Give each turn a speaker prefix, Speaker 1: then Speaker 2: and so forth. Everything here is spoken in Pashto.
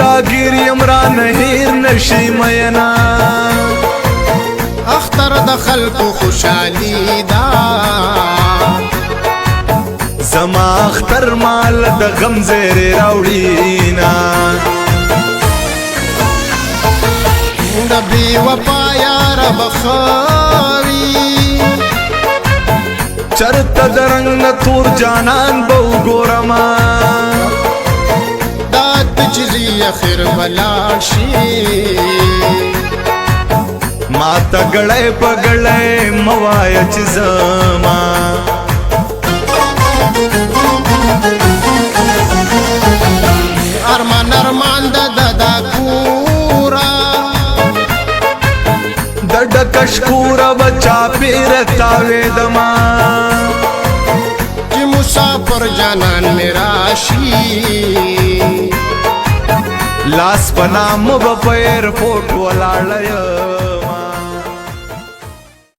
Speaker 1: راګیر یم را نه هیر نشي مینا.
Speaker 2: اختر د خلکو خوشحالي ده.
Speaker 1: زما اختر مال د غم زیری راوړي نا.
Speaker 2: د بې وفا یار بخاوي.
Speaker 1: چرته د رنگ نه تور جانان به وګورما.
Speaker 2: دا ته چې ځي اخر ولاړ شي.
Speaker 1: ما ته ګړی په ګړی موایا چې زما.
Speaker 2: ارمان ارمان د ددا کورا.
Speaker 1: د ډکشکوره بچا پیر تاوې دما.
Speaker 2: چې مسافر جانان مې راشي.
Speaker 1: لاس پنام به په ایرپورټ ولاړ یم.